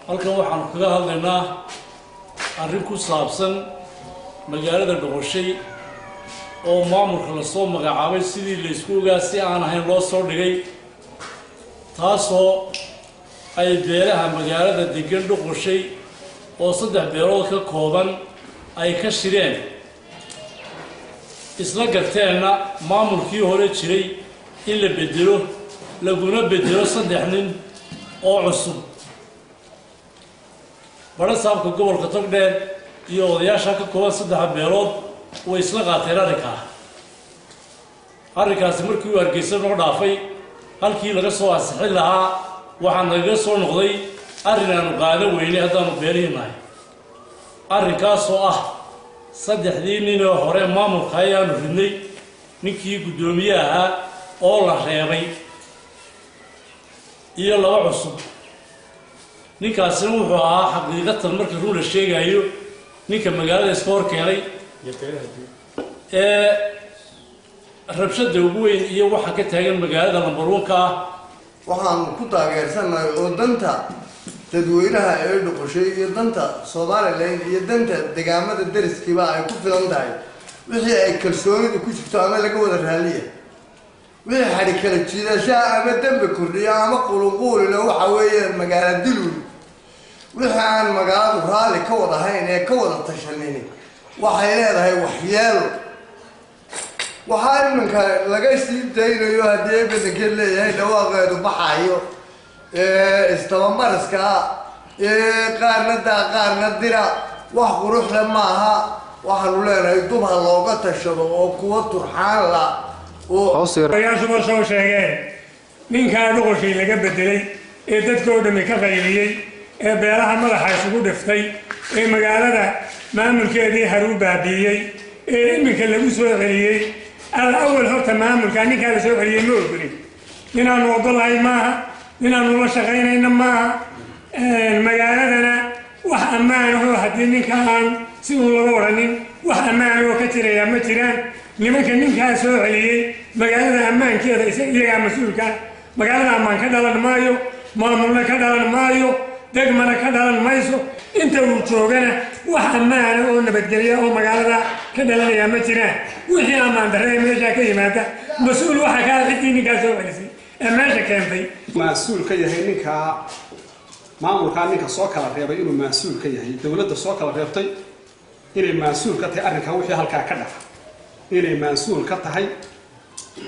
Halkan waxaanu kaga hadlaynaa arrin ku saabsan magaalada Dhoqoshay oo maamulka lasoo magacaabay sidii laysku ogaa si aan ahayn loo soo dhigay, taasoo ay beelaha magaalada degan Dhoqoshay oo 3 beelood ka kooban ay ka shireen, isla garteenna maamulkii hore jiray in la bedelo, laguna bedelo 3 nin oo cusub. Badhasaabka gobolka Togdheer iyo odayaasha ka kooban 3 beelood way isla qaateen arrinkaa. Arrinkaasi markii uu Hargeysa noo dhaafay, halkii laga soo ansixin lahaa waxaa nagaga soo noqday arrin aanu qaadan weynay haddaanu beelihii nahay, arrinkaasoo ah 3dii ninee hore maamulka ayaanu ridnay, ninkii guddoomiye ahaa oo la reebay iyo 2 cusub. Ninkaasina wuxuu ahaa xaqiiqatan marka run la sheegayo ninka magaalada iska hor keenay ee rabshada ugu weyn iyo waxa ka taagan magaalada lambarwanka ah. Waxaanu ku taageersannahay oo danta dadweynaha ee Dhoqoshay iyo danta Somalilan iyo danta degaamada dariskiiba ay ku filan tahay wixii ay kalsoonidu ku jirto ama laga wada raaliya, wixii xadhi kala jiidashaha ama dembi kordhiya ama qulunquulina waxa weeyaan magaala dilul. Wixii aan magaaladu raalli ka wada hayn ee ka wada tashanini waxay leedahay waxyeelo. Waxaa iminka laga sii daynayo haddii badankeed leeyahay dhawaaqeedu baxayo istabamariska ah qaarna daa qaarna dira, wax quruxle maaha. Waxaanu leenahay dub ha looga tashado oo kuwa turxaan la. Odayaashuba soo sheegeen ninkaa Dhoqoshay laga bedelay ee dadkoo dhammi ka qayliyey ee beelaha madaxa isugu dhiftay ee magaalada maamulkeedii haruu baabiiyey ee iminka lagu soo celiyey. Al awal horta maamulkaa ninkaa la soo celiyey ma ogolin, ninaanu ogolahay maaha, ninaanu la shaqaynayna maaha. Magaaladana wax ammaan ahoo haddii ninka aan si uun laga odhanin wax ammaan ahoo ka jirayaa ma jiraan. Nimanka ninkaa soo celiyey magaalada ammaankeeda iyagaa mas-uulka. Magaalada ammaan ka dhalan maayo, maamulna ka dhalan maayo, degmana ka dhalan mayso. Inta uu joogana wax ammaana oo nabadgelya oo magaalada ka dhalanayaa ma jiraan. Wixii ammaan darre ee meeshaa ka yimaada mas-uul waxa kaa ciddii ninkaa soo celisay ee meesha keentay. Mas-uul ka yahay ninkaa maamulkaa, ninka soo kala reebay inuu mas-uul ka yahay, dowladda soo kala reebtay inay mas-uul ka tahay arrinkaa wixii halkaa ka dhaca, inay mas-uul ka tahay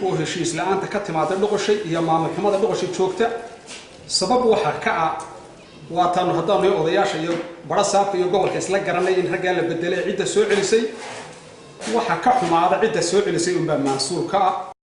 oo heshiis la-aanta ka timaada Dhoqoshay iyo maamul xumada Dhoqoshay joogta sabab waxaa ka ah. Waataanu haddaanu odayaasha iyo badhasaabka iyo gobolka isla garanay in raggaa la bedelay cidda soo celisay, waxa ka xumaada cidda soo celisay unbaa mas-uul ka ah.